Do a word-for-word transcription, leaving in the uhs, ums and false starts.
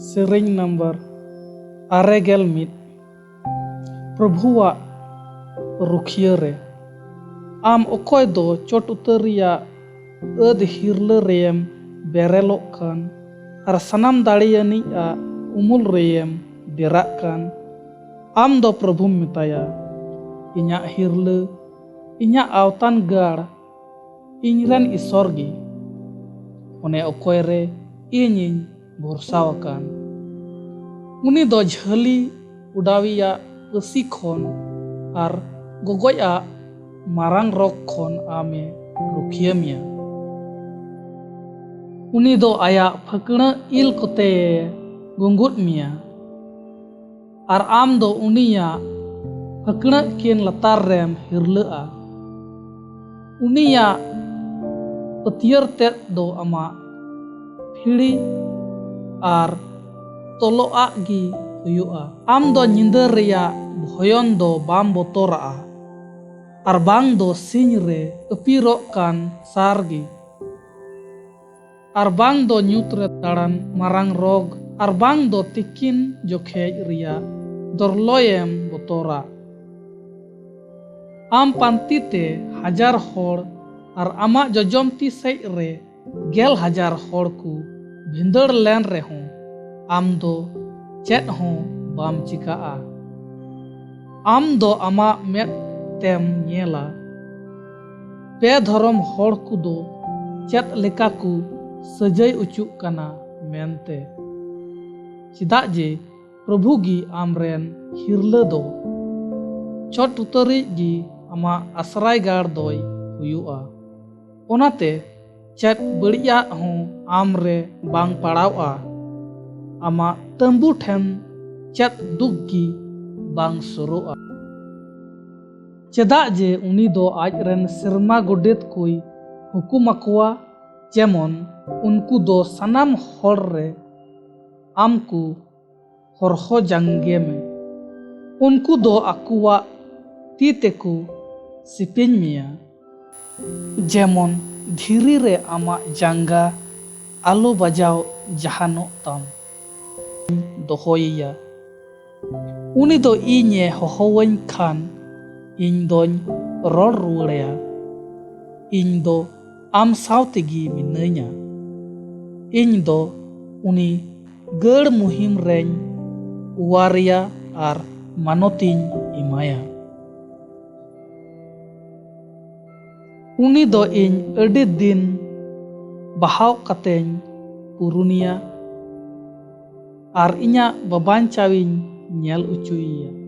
ᱥᱮᱨᱮᱧ ᱱᱟᱢᱵᱟᱨ ᱟᱨᱮ ᱜᱮᱞ ᱢᱤᱫ᱾ ᱯᱨᱚᱵᱷᱩᱣᱟᱜ ᱨᱩᱠᱷᱤᱭᱟᱹ ᱨᱮ᱾ ᱟᱢ ᱚᱠᱚᱭ ᱫᱚ ᱪᱚᱴ ᱩᱛᱟᱹᱨ ᱨᱮᱭᱟᱜ ᱟᱹᱫ ᱦᱤᱨᱞᱟᱹ ᱨᱮᱭᱮᱢ ᱵᱮᱨᱮᱞᱚᱜ ᱠᱟᱱ, ᱟᱨ ᱥᱟᱱᱟᱢ ᱫᱟᱲᱮᱭᱟᱱᱤᱡ ᱟᱜ ᱩᱢᱩᱞ ᱨᱮᱭᱮᱢ ᱰᱮᱨᱟᱜ ᱠᱟᱱ, ᱟᱢ ᱫᱚ ᱯᱨᱚᱵᱷᱩᱢ ᱢᱮᱛᱟᱭᱟ, ᱤᱧᱟᱜ ᱦᱤᱨᱞᱟᱹ, ᱤᱧᱟᱜ ᱟᱣᱛᱟᱱ ᱜᱟᱲ, ᱤᱧ ᱨᱮᱱ ᱤᱥᱚᱨ ᱜᱮ, ᱚᱱᱮ ᱚᱠᱚᱭ ᱨᱮ ᱤᱧᱤᱧ ᱵᱷᱚᱨᱥᱟ ᱟᱠᱟᱱ᱾ ᱩᱱᱤ ᱫᱚ ᱡᱷᱟᱹᱞᱤ ᱚᱰᱟᱣᱤᱭᱟᱜ ᱯᱟᱹᱥᱤ ᱠᱷᱚᱱ ᱟᱨ ᱜᱚᱜᱚᱡᱟᱜ ᱢᱟᱨᱟᱝ ᱨᱚᱜᱽ ᱠᱷᱚᱱ ᱟᱢᱮ ᱨᱩᱠᱷᱤᱭᱟᱹ ᱢᱮᱭᱟ᱾ ᱩᱱᱤ ᱫᱚ ᱟᱭᱟᱜ ᱯᱷᱟᱹᱠᱬᱟᱹᱜ ᱤᱞ ᱠᱚᱛᱮᱭᱮ ᱜᱩᱸᱜᱩᱫ ᱢᱮᱭᱟ, ᱟᱨ ᱟᱢ ᱫᱚ ᱩᱱᱤᱭᱟᱜ ᱯᱷᱟᱹᱠᱬᱟᱹᱜ ᱠᱤᱱ ᱞᱟᱛᱟᱨ ᱨᱮᱢ ᱦᱤᱨᱞᱟᱹᱜᱼᱟ᱾ ᱩᱱᱤᱭᱟᱜ ᱯᱟᱹᱛᱭᱟᱹᱨ ᱛᱮᱫ ᱫᱚ ᱟᱢᱟᱜ ᱯᱷᱤᱲᱤ ᱟᱨ ᱛᱚᱞᱚᱜ ᱟᱜ ᱜᱮ ᱦᱩᱭᱩᱜᱼᱟ᱾ ᱟᱢ ᱫᱚ ᱧᱤᱫᱟᱹ ᱨᱮᱭᱟᱜ ᱵᱷᱚᱭᱚᱱ ᱫᱚ ᱵᱟᱢ ᱵᱚᱛᱚᱨᱟᱜᱼᱟ, ᱟᱨ ᱵᱟᱝ ᱫᱚ ᱥᱤᱧ ᱨᱮ ᱟᱹᱯᱤᱨᱚᱜ ᱠᱟᱱ ᱥᱟᱨ ᱜᱮ, ᱟᱨ ᱵᱟᱝ ᱫᱚ ᱧᱩᱛ ᱨᱮ ᱫᱟᱬᱟᱱ ᱢᱟᱨᱟᱝ ᱨᱳᱜᱽ, ᱟᱨ ᱵᱟᱝ ᱫᱚ ᱛᱤᱠᱤᱱ ᱡᱚᱠᱷᱮᱡ ᱨᱮᱭᱟᱜ ᱫᱚᱨᱞᱚᱭᱮᱢ ᱵᱚᱛᱚᱨᱟ᱾ ᱟᱢ ᱯᱟᱱᱛᱮ ᱛᱮ ᱦᱟᱡᱟᱨ ᱦᱚᱲ ᱟᱨ ᱟᱢᱟᱜ ᱡᱚᱡᱚᱢ ᱛᱤ ᱥᱮᱡ ᱨᱮ ᱜᱮᱞ ᱦᱟᱡᱟᱨ ᱦᱚᱲ ᱠᱚ ᱵᱷᱤᱸᱫᱟᱹᱲ ᱞᱮᱱ ᱨᱮᱦᱚᱸ, ᱟᱢ ᱫᱚ ᱪᱮᱫ ᱦᱚᱸ ᱵᱟᱢ ᱪᱤᱠᱟᱹᱜᱼᱟ᱾ ᱟᱢ ᱫᱚ ᱟᱢᱟᱜ ᱢᱮᱫ ᱛᱮᱢ ᱧᱮᱞᱟ, ᱵᱮᱫᱷᱚᱨᱚᱢ ᱦᱚᱲ ᱠᱚᱫᱚ ᱪᱮᱫ ᱞᱮᱠᱟ ᱠᱚ ᱥᱟᱹᱡᱟᱹᱭ ᱚᱪᱚᱜ ᱠᱟᱱᱟ ᱢᱮᱱᱛᱮ᱾ ᱪᱮᱫᱟᱜ ᱡᱮ ᱯᱨᱚᱵᱷᱩ ᱜᱮ ᱟᱢᱨᱮᱱ ᱦᱤᱨᱞᱟᱹ ᱫᱚ, ᱪᱚᱴ ᱩᱛᱟᱹᱨᱤᱡ ᱜᱮ ᱟᱢᱟᱜ ᱟᱥᱨᱟᱭ ᱜᱟᱲ ᱫᱚᱭ ᱦᱩᱭᱩᱜᱼᱟ᱾ ᱚᱱᱟᱛᱮ ᱪᱮᱫ ᱵᱟᱹᱲᱤᱡᱟᱜ ᱦᱚᱸ ᱟᱢ ᱨᱮ ᱵᱟᱝ ᱯᱟᱲᱟᱣᱜᱼᱟ, ᱟᱢᱟᱜ ᱛᱟᱹᱢᱵᱩ ᱴᱷᱮᱱ ᱪᱮᱫ ᱫᱩᱠ ᱜᱮ ᱵᱟᱝ ᱥᱩᱨᱩᱜᱼᱟ᱾ ᱪᱮᱫᱟᱜ ᱡᱮ ᱩᱱᱤ ᱫᱚ ᱟᱡ ᱨᱮᱱ ᱥᱮᱨᱢᱟ ᱜᱚᱰᱮᱛ ᱠᱚᱭ ᱦᱩᱠᱩᱢ ᱟᱠᱚᱣᱟ, ᱡᱮᱢᱚᱱ ᱩᱱᱠᱩ ᱫᱚ ᱥᱟᱱᱟᱢ ᱦᱚᱲ ᱨᱮ ᱟᱢ ᱠᱚ ᱦᱚᱨᱦᱚ ᱡᱟᱸᱜᱮ ᱢᱮ᱾ ᱩᱱᱠᱩ ᱫᱚ ᱟᱠᱚᱣᱟᱜ ᱛᱤ ᱛᱮᱠᱚ ᱥᱮᱯᱮᱧ ᱢᱮᱭᱟ, ᱡᱮᱢᱚᱱ ᱫᱷᱤᱨᱤ ᱨᱮ ᱟᱢᱟᱜ ᱡᱟᱸᱜᱟ ᱟᱞᱚ ᱵᱟᱡᱟᱣ ᱡᱟᱦᱟᱱᱚᱜ ᱛᱟᱢ᱾ ᱫᱚᱦᱚᱭᱮᱭᱟ᱾ ᱩᱱᱤ ᱫᱚ ᱤᱧᱮ ᱦᱚᱦᱚᱣᱟᱹᱧ ᱠᱷᱟᱱ, ᱤᱧ ᱫᱚᱧ ᱨᱚᱲ ᱨᱩᱣᱟᱹᱲᱟᱭᱟ᱾ ᱤᱧ ᱫᱚ ᱟᱢ ᱥᱟᱶ ᱛᱮᱜᱮ ᱢᱤᱱᱟᱹᱧᱟ᱾ ᱤᱧ ᱫᱚ ᱩᱱᱤ ᱜᱟᱹᱲ ᱢᱩᱦᱤᱢ ᱨᱮᱧ ᱚᱣᱟᱨᱮᱭᱟ ᱟᱨ ᱢᱟᱱᱚᱛᱤᱧ ᱮᱢᱟᱭᱟ᱾ ᱩᱱᱤ ᱫᱚ ᱤᱧ ᱟᱹᱰᱤ ᱫᱤᱱ ᱵᱟᱦᱟᱣ ᱠᱟᱛᱮᱧ ᱯᱩᱨᱩᱱᱮᱭᱟ ᱟᱨ ᱤᱧᱟᱹᱜ ᱵᱟᱵᱟᱧᱪᱟᱣᱤᱧ ᱧᱮᱞ ᱚᱪᱚᱭᱮᱭᱟ᱾